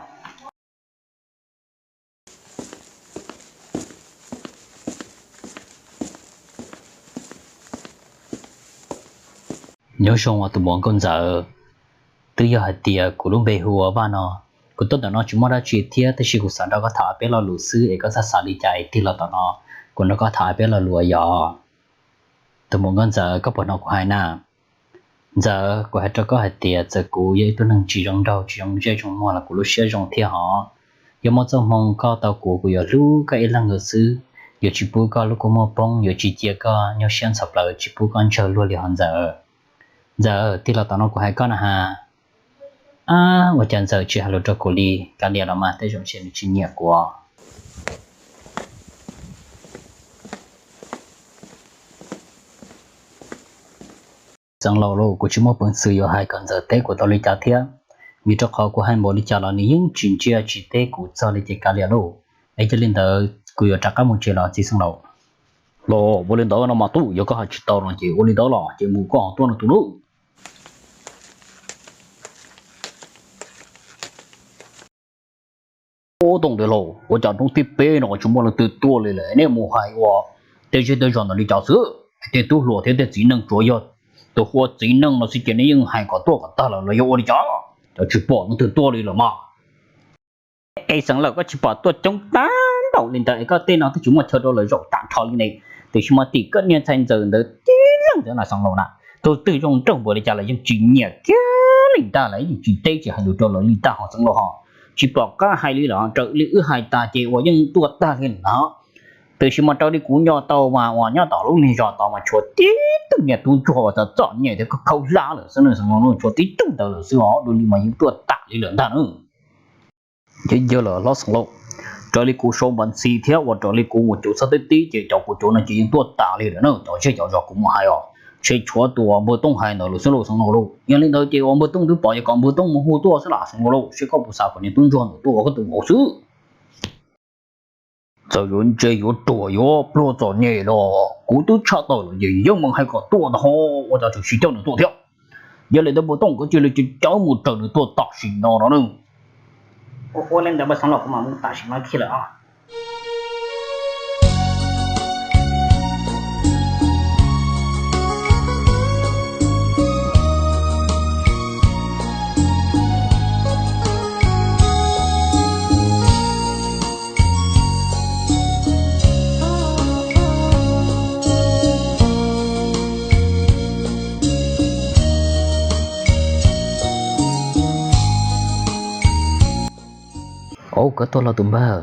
Nyob zoo os tus muam nkauj Ntxawm, twb yog hais tias kuv lub npe hu ua Vaj no. Kuv tuaj ntawm no tsis muaj dab tsi thiab, tab sis kuv xav nrog koj tham peb lo lus xwb es koj txhob xav li cas es tig los tom no, kuv nrog koj tham peb lo lus yom. Tus muam nkauj Ntxawm, koj puas hnov kuv hais na? Ntxawm, kuv hais rau koj hais tias txawm kuv yog ib tug neeg tsis zoo nraug tsis zoo zej zoo muag los kuv lub siab zoo thiab hos. Yog muaj txoj hmoo koj tau kuv, kuv yuav hlub koj ib leeg xwb, yuav tsis pub koj lub kua muag poob, yuav tsis cia koj nyuaj siab ntxhov plaws, tsis pub koj ntsawg luag li hos Ntxawm. Ntxawm, tij laug tom no kuv hais koj na has. Ab, ua cas Ntxawm tsis hais lus rau kuv li? Kav liam los mas, tej zaum ntshe nws tsis nyiam kuv. Xeev Laus lauj, kuv tsis muaj peev xwm yuav hais kom Ntxawm teb kuv tau li cas thiab, vim rau qhov kuv hais npaum li cas los nws yeej tsis ntsia tsis teb kuv txog li ces kav liam lauj. Es yog li ntawd kuv yuav rov qab mus tsev los txiv Xeev Laus? Los ua li ntawd no mas tub, yog koj hais tsis tau no ces ua li ntawd los ces mus koj tuaj no tus lauj. Ub, Tooj tij laug, ua cas roob thib peb no tsis muaj leej twg tuaj li lawm, nej mus hais ua tej zej tej zos ntawd li cas xwb? Tej tub hluas thiab tej txiv neej tsuas yog tus hu ua txiv neej no xwb ces nej yeej hais kom tuaj kom tag lawm los yog ua li cas? Cas tsis pom leej twg tuaj li lawm mas. Es Xeev Laus, koj tsis pom tuaj coob tag npaum li ntawd es koj tej no twb tsis muaj chaw rau lawv zaum tag nrho li ne. Tiam sis mas tim koj niag ntxhais Ntxawm ntawd tib leeg ntawd na Xeev Laus na, tus twg zoo nraug npaum li cas los yeej tsis nyiam kiag li ntag, lawv yeej tsis teb tsis hais lus rau lawv li ntag hos Xeev Laus hos. Tsis pom koj hais li los, raws li wb hais tas ces uas yeej tuaj tag li lawm. Tiam sis mas raws li kuv nco tau mas uas nyob tom lub niag zos tod mas tshuav tib tug niag tub ntsuag uas txom txom nyem thiab khaub hlab lawm xwb na Xeev Laus, tshuav tib tug ntawd lawm xwb os, dua li mas yeej tuaj tas li lawm ntag na. Yog lawm hlob Xeev Laus, raws li kuv sau npas ntxhi thiab uas raws li kuv mus cuv txhab tib tib ces cov kuv cuv no ces yeej tuaj tas li lawm na, cov zej cov zos kuv mus hais os, ntshe tshuav tus uas npawg Tooj hais ntawd lawm xwb lauj Xeev Laus lauj. Yog li ntawd ces uas npawg Tooj twb pom ces kom npawg Tooj mus hu tuaj xwb las Xeev Laus lauj, seb koj puas xav kom niag tub ntsuag ntawd tuaj ua koj tus vauv xwb. Txawm yuav ntse yuav ruam yuav pluag txom nyem los kuv twb tshaj tawm lawm ces yeej meem hais kom tuaj ntag ho, ua cas tseem tsis coj nws tuaj thiab. Yog li ntawd npawg Tooj, koj cia li ceev ceev mus raws nws tuaj tam sim no no na. Ua li ntawd npawg Xeev Laus, kuv mam mus tam sim no kiag lawm. Au, koj tuaj los tus npawg?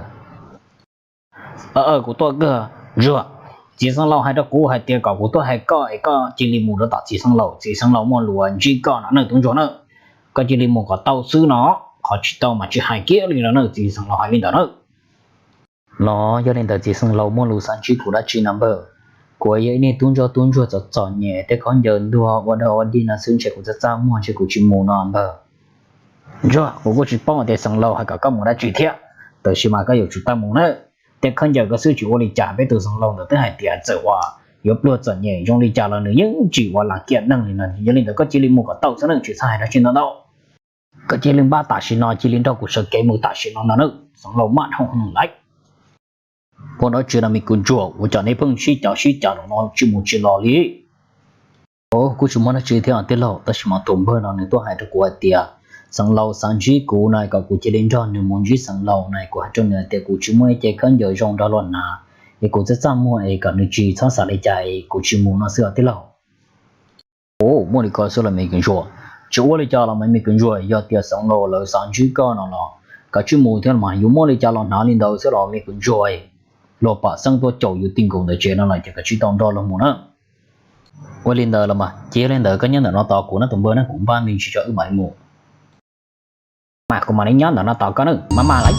Kuv tuaj kawg. Ntsuag, txiv Xeev Laus hais rau kuv hais tias kom kuv tuaj hais koj es koj cia li mus rau tom txiv Xeev Laus, txiv Xeev Laus muaj lus ntsib koj no na tub ntsuag na. Koj cia li mus kom tau xwb no, qhov tsis tau mas tsis hais kiag li no na, txiv Xeev Laus hais li ntawd na. Los yog li ntawd txiv Xeev Laus muaj lus xav ntsib kuv dab tsi no npawg? Kuv yog ib niag tub ntsuag, tub ntsuag txom txom nyem, tej khaub ncaws ntuag ua dog ua dig no xwb ntshe kuv txaj txaj muag ntshe kuv tsis mus no npawg. Ntsuag, kuv kuj tsis paub tias Xeev Laus hais kom koj mus dab tsi thiab, tab sis mas koj yuav tsum tau mus na. Tej khaub ncaws koj xwb tsis ua li cas, peb tus Xeev Laus ntawd twb hais tias txawm uas yuav pluag txom nyem zoo li cas los nws yeej tsis ua lam kiag neeg li no. Yog li ntawd koj cia li mus kom tau xwb na, tsis txhob hais dab tsi ntau ntau. Koj cia li npaj tam sim no, cia li nrog kuv sawv kev mus tam sim no no na. Xeev Laus maj dhau lawm. Muaj dab tsi no me kwv Ntsuag, ua cas neb pheej sib cav sib cav los no tsis mus tsis los li? Kuj tsis muaj dab tsi thiab tij laug, tab sis mas tus npawg no nws tuaj hais rau kuv hais tias Xeev Laus xav ntsib kuv na, kom kuv cia li nrog nws mus ntsib Xeev Laus na. Kuv hais rau nws hais tias kuv tsis muaj ib ce khaub ncaws zoo nrog luag hnav, es kuv txaj txaj muag es kom nws tsis txhob xav li cas es kuv tsis mus no xwb os tij laug. Ua, muaj li ko xwb los me kwv Ntsuag? Tsis ua li cas los mas me kwv Ntsuag, yog tias Xeev Laus lawv xav ntsib koj no los kav tsij mus thiab mas, yuav muaj li cas los hnav li ntawd xwb los me kwv Ntsuag. Luag pam xeeb tuaj caum yus ti nkaus ntawm tsev no los ces kav tsij tau nrog luag mus na. Ua li ntawd los mas, ces yog li ntawd koj nyob ntawm no tos kuv na tus npawg na, kuv npaj me ntsis tso wb mam li mus. Mas kuv mam li nyob ntawm no tos koj na, maj maj lawm.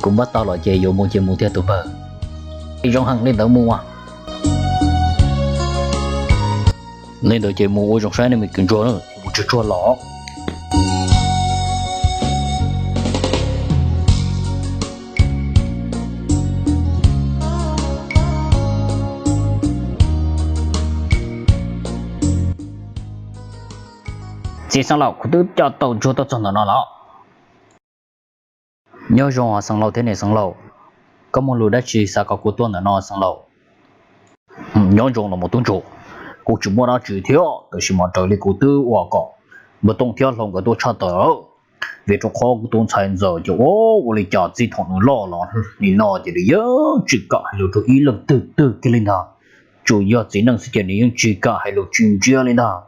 Kuv npaj tau los ces yuav mus ces mus tiag tus npawg. Zoo heev li ntawd mus. Li ntawd ces mus ua zoo saib nej me kwv Ntsuag na, mus tsuag tsuag los. Txiv Xeev Laus, kuv twb coj tau Ntsuag tuaj txog ntawm no los. Nyob zoo Xeev Laus thiab niam Xeev Laus, koj muaj lus dab tsi xav kom kuv tuaj ntawm no Xeev Laus? Nyob zoo los mus tub Ntsuag, kuv tsis muaj dab tsi thiab, tab sis mas raws li kuv twb ua kom npawg Tooj thiab Hlau nkawd tuaj tshaj tawm lawm. Vim rau qhov kuv tus ntxhais ntxawm ces ua li cas txij thaum nws loj los li no ces nws yeej tsis kam hais lus rau ib leej twg twg kiag li ntag. Tsuas yog txiv neej xwb ces nws yeej tsis kam hais lus tsis ntsia li ntag.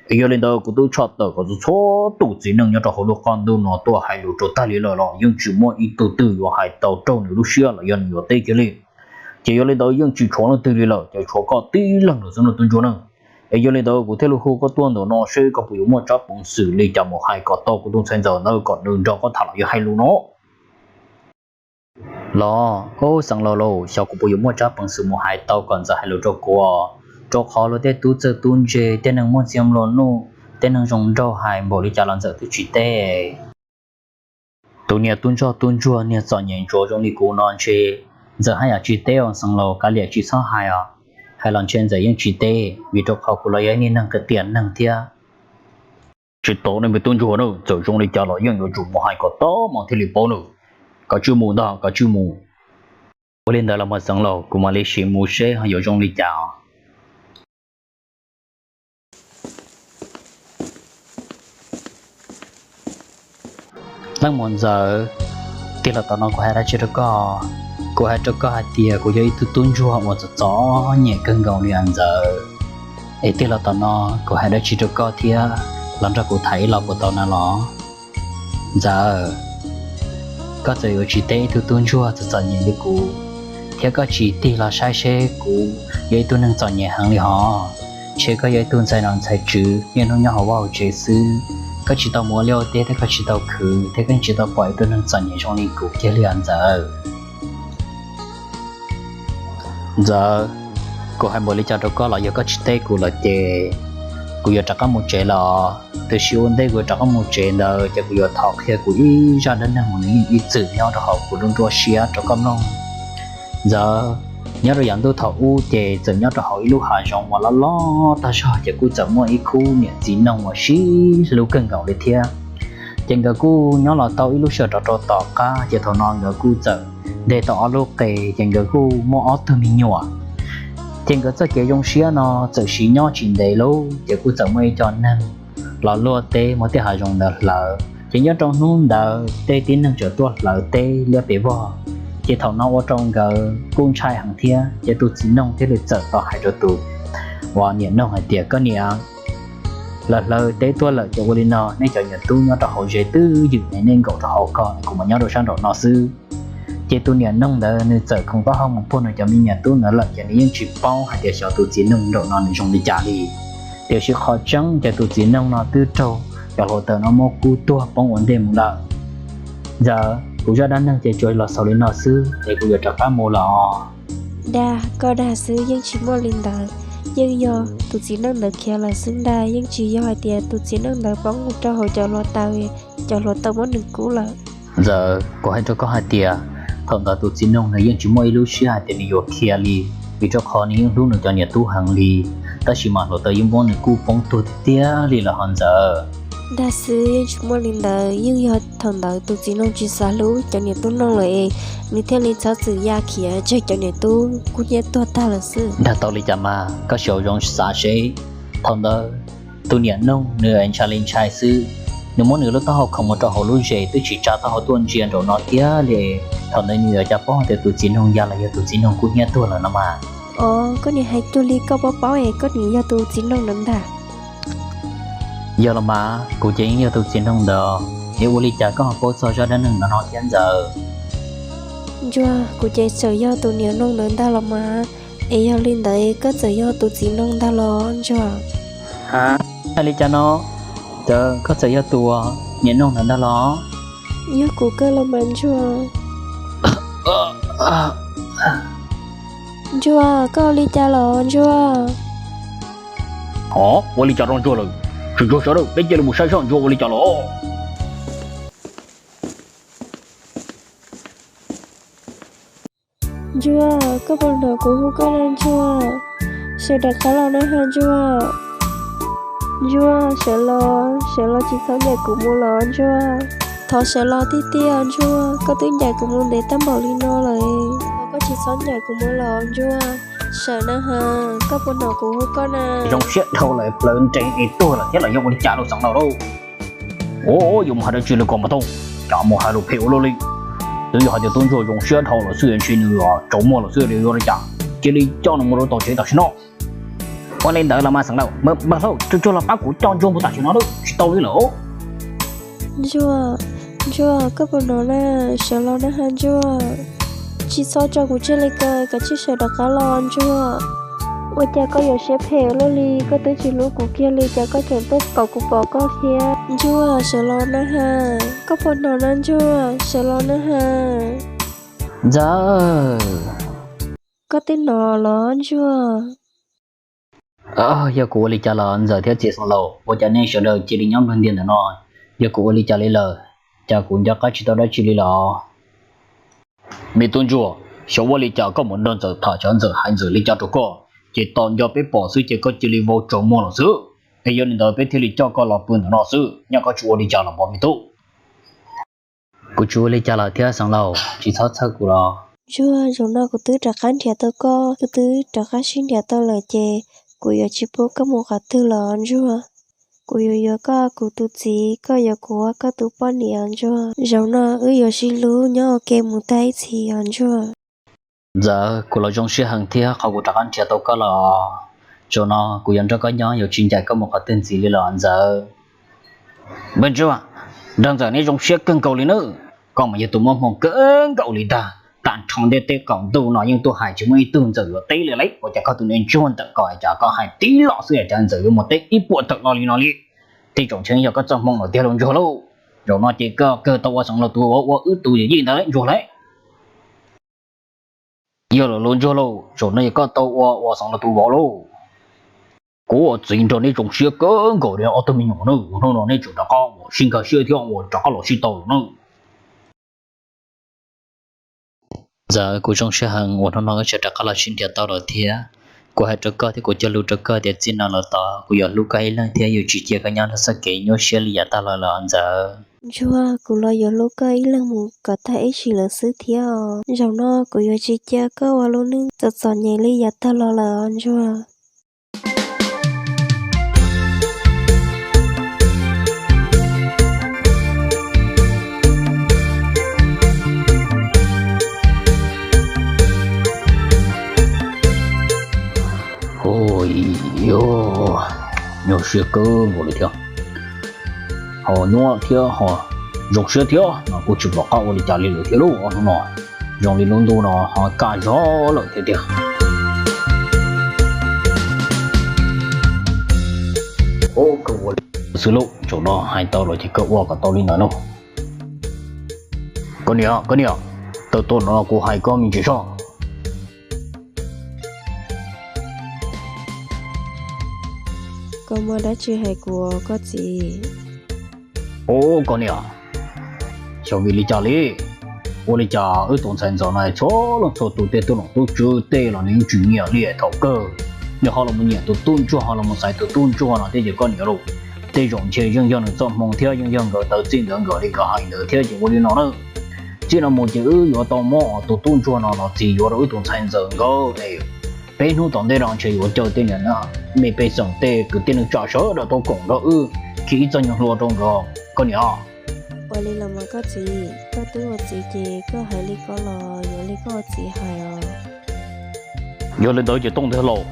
Es yog li ntawd kuv twb tshaj tawm kom txhua tus txiv neej nyob rau hauv lub qab ntuj no tuaj hais lus rau tag li lawm los yeej tsis muaj ib tug twg yuav hais tau raug nws lub siab los yog nws yuav teb kiag li. Ces yog li ntawd yeej tsis tshuav leej twg li lawm ces tshuav koj tib leeg lawm xwb no tub ntsuag na. Es yog li ntawd kuv thiaj li hu koj tuaj ntawm no seb koj puas yuav muaj tsab peev xwm li cas mus hais kom tau kuv tus ntxhais ntxawm ntawd kom nws nrog koj tham los yog hais lus no. Los, ub, xeev laus lauj, xyov kuv puas yuav muaj tsab peev xwm mus hais tau kom ntxawm hais lus rau kuv. Rau qhov luag tej tub txawj tub ntse, tej neeg muaj txiaj nplua nuj, tej neeg zoo nraug hais npaum li cas los ntxawm twb tsis teb. Tus niag tub ntsoj tub ntsuag niag txom nyem ntsuav zoo li kuv no ntshe ntxawm haj yam tsis teb os xeev laus, kav liam tsis txhob hais os. Hais los ntshe ntxawm yeej tsis teb vim rau qhov kuv los yog ib niag neeg qias qias neeg thiab. Tsis tau ne me tub ntsuag na, txawm zoo li cas los yeej yuav tsum mus hais kom tau mas thiaj li paub na. Koj tsij mus ntag, koj tsij mus. Ua li ntawd los mas xeev laus, kuv mam li sim mus seb ho yuav zoo li cas. Leej muam ntxawm, tij laug tom no kuv hais dab tsi rau koj? Kuv hais rau koj hais tias kuv yog ib tug tub ntsuag uas txom txom nyem kawg nkaus li os ntxawm. Es tij laug tom no kuv hais dab tsi rau koj thiab, los nrog kuv tham ib los puas tau na los? Ntxawm, koj txawm yuav tsis teb ib tug tub ntsuag txom txom nyem li kuv, thiab koj tsis tig los saib seb kuv yog ib tug neeg txom nyem heev li hos. Ntshe koj yog ib tug ntxhais nom ntxhais tswv niaj hnub nyob hauv vaj hauv tsev xwb, koj tsis tau mus ua liaj ua teb thiab koj tsis tau khwv thiab koj tsis tau pom ib tug neeg txom nyem zoo li kuv kiag li os ntxawm. Ntxawm, kuv hais npaum li cas rau koj los yog koj tsis teb kuv lawm ces kuv yuav rov qab mus tsev lawm. Tiam sis ua ntej kuv yuav rov qab mus tsev ntawd ces kuv yuav thov qhia kuv ib zaj dab neeg uas nws yeej ib txwm nyob rau hauv kuv lub nruab siab rau koj mloog. Ntxawm, nyob rau yav ntuj thaum ub ces txawm nyob rau hauv ib lub hav zoov uas loj loj tag zog ces kuj txawm muaj ib khub niam txiv noog uas sib hlub kawg nkaus li thiab. Ces nkawd kuj nyob los tau ib lub sij hawm rov rau tom qab ces thaum no nkawd kuj txawm nte tau ob lub qe ces nkawd kuj muaj ob tug me nyuam. Ces nkawd txoj kev zoo siab no txawm siv nyob tsis ntev lauj ces kuj txawm muaj ib co neeg los luaj teb muab tej hav zoov ntawd hlawv ces nyob rau hnub ntawd tej tib neeg txawm tuaj hlawv teb liab pes vog. Ces thaum no ua rau nkawd kuj ntshai heev thiab ces tus txiv noog thiaj li txawm tau hais rau tus uas niam noog hais tias koj niam, lawv hlawv teb tuaj lawm ces ua li no nej cov niam tub nyob rau hauv ze twb ywm es nej nkaum rau hauv ko es kuv mam nyob rau sab nraum no xwb. Ces tus niam noog ntawd nws txawm khoov taub hau mus puag nws cov me niam tub ntawd lawm ces nws yeej tsis paub hais tias xyov tus txiv noog nraum no nws zoo li cas li. Tiam sis qhov tseeb ces tus txiv noog no twb raug cov hluav taws no muab kub tuag poob ua ntej mus lawm. Ntxawm, kuv zaj dab neeg ces tsuas los xaus li no xwb es kuv yuav rov qab mus lawm os. Dag, koj dag xwb yeej tsis muaj li ntawd. Yeej yog tus txiv neej ntawd khiav lawm xwb ntag, yeej tsis yog hais tias tus txiv neej ntawd poob mus rau hauv cov hluav taws, cov hluav taws muab nws kub lawm. Ntxawm, kuv hais rau koj hais tias thaum ntawd tus txiv noog nws yeej tsis muaj ib lub siab hais tias nws yuav khiav li, vim rau qhov nws yeej hlub nws cov niam tub heev li, tab sis mas hluav taws yeej muab nws kub poob tuag tiag tiag li lawm hos Ntxawm. Dag xwb yeej tsis muaj li ntawd, yeej yog thaum ntawd tus txiv noog tsis xav hlub cov niam tub noog lawm es nws thiaj li txhob txwm ya khiav tseg cov niam tub kub hnyiab tuag tag lawm xwb. Dag tau li cas mas koj sim zoo xav seb, thaum ntawd tus niam noog nws ntshai li ntshai xwb, nws muab nws lub taub hau khoov mus rau hauv lub zes twb tsis tsa taub hau tuaj ntsia nraum no tiag li. Thaum ntawd nws yuav cas paub hais tias tus txiv noog ya los yog tus txiv noog kub hnyiab tuag lawm no mas. Os, koj niam hais cuag li koj paub paub es koj niam yog tus txiv noog ntawd ntag. Yog los mas kuv ces yeej yog tus txiv noog ntawd, es ua li cas koj ho paub txog zaj dab neeg ntawd no thiab Ntxawm? Ntsuag, kuv ces txawm yog tus niam noog ntawd ntag los mas, es yog li ntawd koj txawm yog tus txiv noog ntag los Ntsuag? Ha, hais li cas no? Koj txawm yog tus niam noog ntawd ntag los? Yog kuv kawg los mas Ntsuag. Ntsuag, koj ua li cas los Ntsuag? Hov, ua li cas rau Ntsuag lawm? Tsis Ntsuag sawv daws peb cia li mus saib seb Ntsuag ua li cas los. Ntsuag, koj puas hnov kuv hu koj na Ntsuag? Sawv rov qab los na ha Ntsuag. Ntsuag, sawv los, sawv los tsis txhob ncaim kuv mus los Ntsuag. Thov sawv los tiag tiag Ntsuag, koj twb ncaim kuv mus ntev tag npaum li no lawm, thov koj tsis txhob ncaim kuv mus los Ntsuag. Sawv na ha, koj puas hnov kuv hu koj na? Zoo siab dhau lawm, plawv nrees es tuag lawm thiab los yog ua li cas lauj xeev laus lauj? Ua, yuav mus hais dab tsi li ko mas Tooj, cas mus hais lus phem ua luaj li. Twb yog hais tias tub ntsuag zoo siab dhau lawm xwb, ntshe nws tsaus muag lawm xwb, yuav ua li cas? Cia li coj nws mus rau tom tsev tam sim no. Ua li ntawd los mas Xeev Laus, Npawg Hlauj, tsuag tsuag los pab kuv coj ntsuag mus tam sim no, tsis tau li lawm. Ntsuag, ntsuag, koj puas hnov na? Sawv los na ha ntsuag. Tsis txhob tso kuv tseg li ko, kav tsij sawv rov qab los ntsuag. Ua cas koj yuav siab phem ua luaj li? Koj twb tsis hlub kuv kiag li, cas koj tseem tuaj kom kuv pom koj thiab? Ntsuag, sawv los na ha. Koj puas hnov na ntsuag? Sawv los na ha. Ntxawm, koj twb hnov los ntsuag? Yog kuv ua li cas los Ntxawm thiab txiv Xeev Laus, ua cas nej sawv daws cia li nyob nplawg ntias ntawm no? Yog kuv ua li cas li lawm? Cas kuv nco qab tsis tau dab tsi li lawm? Me tub ntsuag, xyov ua li cas koj mus nrog Ntxawm tham, xyov Ntxawm hais Ntxawm li cas rau koj, ces tos nco peb pom xwb ces koj cia li vau tsaus muag lawm xwb. Es yog li ntawd peb thiaj li coj koj los pw ntawm no xwb, nyaj koj tsis ua li cas los pom me tub. Kuv tsis ua li cas lawm thiab Xeev Laus, tsis txhob txhawj kuv los. Ntsuag, zaum no kuv twb rov qab nrhiav tau koj, kuv twb rov qab sib nrhiav tau lawm ces kuv yuav tsis pub koj mus qhov twg lawm os ntsuag. Kuv yuav yuav koj kuv tus txiv, koj yuav kuv ua koj tus poj niam os ntsuag. Zaum no wb yuav sib hlub nyob ua ke mus tag ib txhis os ntsuag. Ntxawm, kuv los zoo siab heev thiab qhov kuv rov qab nrhiav tau koj lawm. Zaum no kuv yuav nrog koj nyob, yuav tsis ncaim koj mus qhov twg ntxiv li lawm Ntxawm. Npawg Ntsuag, nrog Ntxawm neb zoo siab kawg nkaus li nawb. Koj mas yog tus muaj hmoo kawg nkaus li ntag. Tag nrho ntiaj teb qaum ntuj no yeej tuaj hais tsis muaj ib tug Ntxawm yuav teb li lawm. Ua cas koj tus niag ntsuag ntawm koj cas koj hais tib lo xwb cas Ntxawm yuav mus teb ib puas tawm lo li no li. Tej zaum ntshe yog koj txoj hmoo no tiag lauj Ntsuag lauj. Zaum no ces koj kawg tau ua Xeev Laus tus vauv, ua wb tus yawm yij ntawd Ntsuag lauj. Yog lawm lauj Ntsuag lauj, zaum no yog koj tau ua ua Xeev Laus tus vauv lauj. Kuv ua txiv nrog neb zoo siab kawg nkaus li ob tug me nyuam nawb, hnub no neb tsum rov qab ua sib nkag siab thiab ua rov qab los sib tau lawm nawb. Ntxawm, kuv zoo siab heev uas hnub no wb tseem rov qab los sib nrhiav tau lawm thiab. Kuv hais rau koj thiab kuv cog lus rau koj tias txij no lawm tod kuv yuav hlub koj ib leeg thiab yuav tsis cia koj nyob rau txoj kev nyuaj siab li yav tag los lawm Ntxawm. Ntsuag, kuv los yuav hlub koj ib leeg mus kom tag ib sim lawm xwb thiab os. Zaum no kuv yuav tsis cia koj ua lub neej txom txom nyem li yav tag los lawm os Ntsuag. Nyuaj siab kawg nkaus li thiab. Ho nyuaj thiab ho zoo siab thiab no kuj tsis pom qab ua li cas li lawm thiab lauj. Ob hnub no zoo li lub ntuj no ho kaj zog lawm thiab tiag. Kawg ua li xwb lauj, zaum no hais tau lawm ces kawg ua kom tau li ntawd lauj. Koj niam, koj niam, tawm tuaj no kuv hais koj me ntsis soj. Koj muaj dab tsi hais kuv koj txiv? Ub, koj niam, xyov vim li cas li, ua li cas wb tus ntxhais ntxawm no txhua leej txhua tus tej tub nom tub tswv tej los nws yeej tsis nyiam li thaum kawg. Nws ho los mus nyiam tus tub ntsuag, ho los mus xaiv tus tub ntsuag no thiab ces koj niam lauj, tej zaum ntshe yeej yog nws txoj hmoo thiab yeej yog nkawd ntawd txij nkawd nkawd li nkawd hais ntawd thiab ces ua li no na. Txij no mus ces wb yuav tau muab tus tub ntsuag no los txis yuav rau wb tus ntxhais ntxawm nkawd es peb hnub tom ntej no ntshe yuav caw tej niam me pej xeem tej kwv tij neej tsa sawv daws tuaj koom nrog wb khi ib txoj nyuag hlua rau nkawd, koj niam. Ua li los mas koj txiv, koj twb ua txiv ces koj hais li ko los yuav li koj ua txiv hais os. Yog li ntawd ces Tooj Ntxawg Lauj,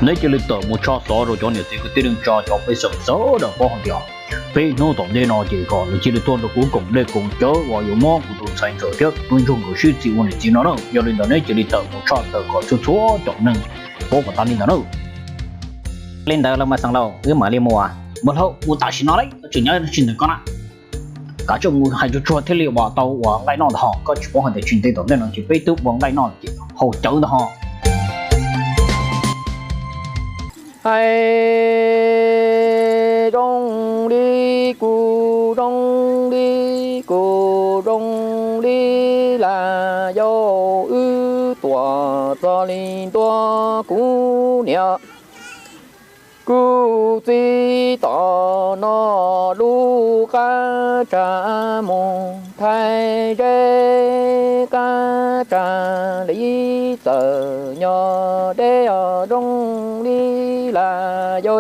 neb cia li tawm mus tshaj xov rau cov niam txiv kwv tij neej tsa cov pej xeem sawv daws paub hais tias peb hnub tom ntej no ces kom nws cia li tuaj nrog kuv koom dej koom cawv uas yuav muab kuv tus ntxhais ntxawm thiab tus tub ntsuag nkawd sib txis ua niam txiv no na. Yog li ntawd neb cia li tawm mus tshaj tawm kom txhua txhua cov neeg paub kom tas li ntawd na. Li ntawd los mas Xeev Laus, wb mam li mus. Npawg Hlauj, mus tam sim no lauj, tseem nyob tsis ntawm koj na. Kav tsij mus hais tsuag tsuag thiaj li uas tau ua nqaij noj ntag hos, koj tsis paub hais tias tsis ntev tom ntej no ces peb twb ua nqaij noj ces haus cawv ntag hos. Hais zoo li kuv zoo li kuv zoo li las yau wb tuam txog li ntua kuv niam. Kuv txiv tom no lub qab tsa mus thaij zeb qab tsa li txawm nyo deb os zoo li las yau.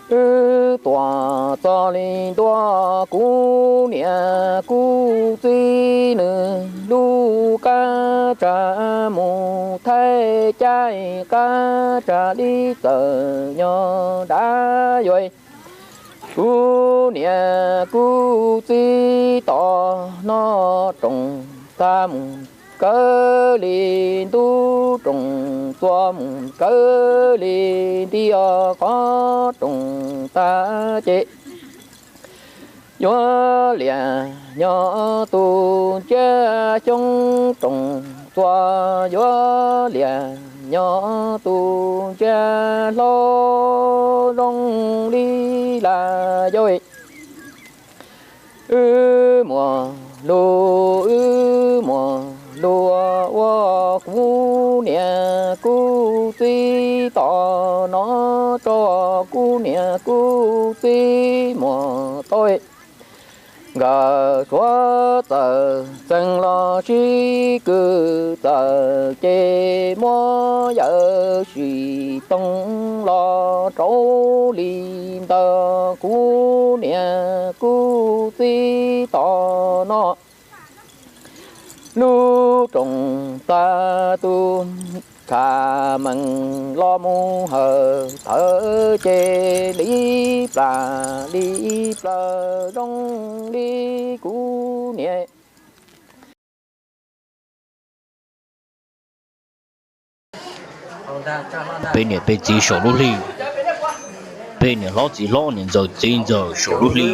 Wb tuaj txog li ntua kuv niam kuv txiv nws lub kab tsa mus thaij caij kab tsa li txawm nyob nrad yuav. Kuv niam kuv txiv tom no roos tag mus kawg li ntub roos txuas mus kawg li nti os qhov roos tag ces yuav liam nyob tus ntsiab xyoob roos txuas yuav liam nyob tus ntsiab hlau zoo li las yau. Wb muaj lus wb muaj lus ua kuv niam kuv txiv tom no tso kuv niam kuv txiv muaj tau. Nkawd suav txawm txeeg los sib kws txawm ces muab yawm sim toog los rau li ntawd kuv niam kuv txiv tom no. Lub roos tag tus kha mees los mus hawm thawv ces li plas li plaws zoo li kuv niam. Peb niam peb txiv saum lub hli, peb niam hlob txiv hlob niam ntxawm txiv ntxawm saum lub hli,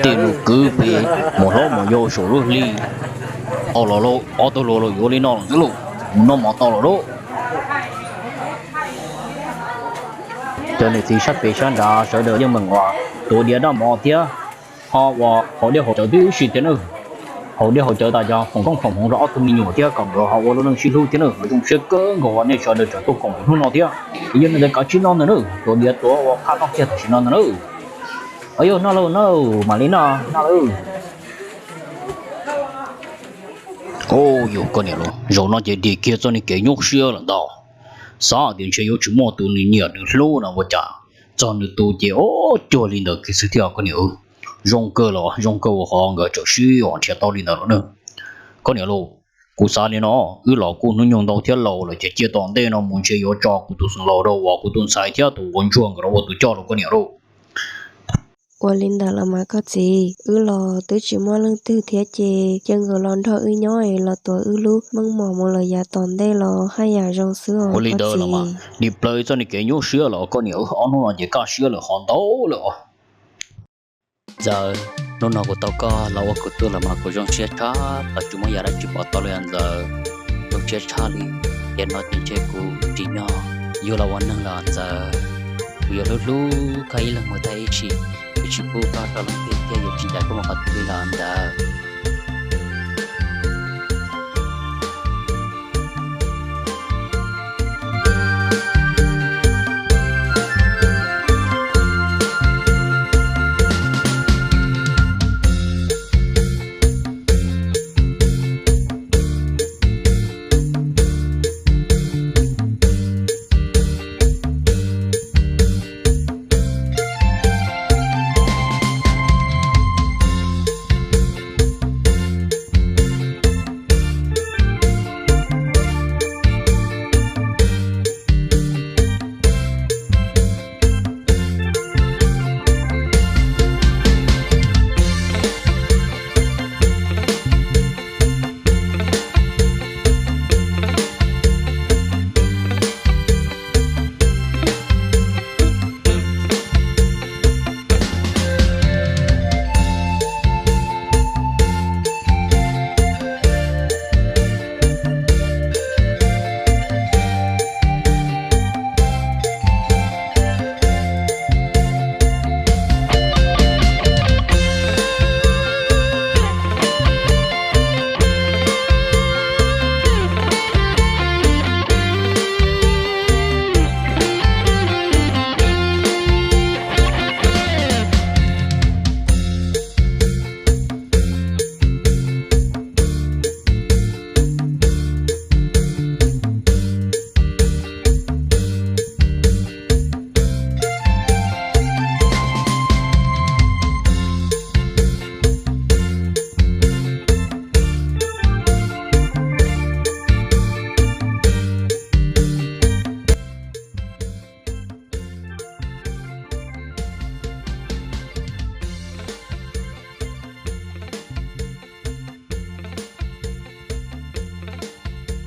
tej lus kwv peb mus hlob mus yau saum lub hli. Tau los lauj, ob tug hluas los yuav li no los xwb lauj, mus noj mov tau los lauj. Cov niam txiv sab pem sab nrad sawv daws yeej meem ua tuav diav daj mov thiab ho ua haus dej haus cawv tib si thiab na. Haus dej haus cawv tas cov foom koob foom hmoov rau ob tug me nyuam thiab kom nkawd ho ua lub neej sib hlub thiab na. Zoo siab kawg nkaus uas nej sawv daws tseem tuaj koom hnub no thiab. Yog li ntawd kav tsij noj ntawm na, tuav diav tuav ua phaj noj kiag tam sim no ntawm na. Yog noj lauj, noj mam li noj, noj lauj. Ua yus koj niam lauj, zaum no ces dim kiag txoj niag kev nyuaj siab lawm ntag. Xav tias ntshe yuav tsis muaj tus nws nyiam nws hlub no ua cas txog nws tus ces o cuag li ntawd kiag xwb thiab koj niam. Zoo kawg los zoo kawg uas qhov nkawd txawm sib nrhiav tau li ntawd los na. Koj niam lauj, kuv xav li no, wb los kuj hnub nyoog ntau thiab laus lawm ces cia tom ntej no mus ntshe yuav tso kuv tus xeem laus rau uas kuv tus ntxhais thiab tus uas ntsuag nkawd rau ua tus coj lauj koj niam lauj. Ua li ntawd los mas koj txiv, wb los twb tsis muaj leej twg thiab ces cia nkawd los nrog wb nyob es los tuav wb lub meej mom mus lawm yav tom ntej los haj yam zoo xwb os. Ua li ntawd los mas dim plaws txoj niag kev nyuaj siab los koj niam, ob hnub no ces kaj siab lawm qhov ntau lawm os. Ntxawm, hnub no kuv tau koj los ua kuv tug los mas kuv zoo siab tshaj plaws, tsis muaj yam dab tsi pom tau li os ntxawm. Zoo siab tshaj li, ces no ces ntshe kuv tsim nyog yuav los ua neeg lawm ntxawm. Kuv yuav hlub hlub koj ib leeg mus tag ib sim, kuv tsis pub koj rau leej twg thiab yuav tsis ncaim koj mus qhov twg li lawm ntxawm.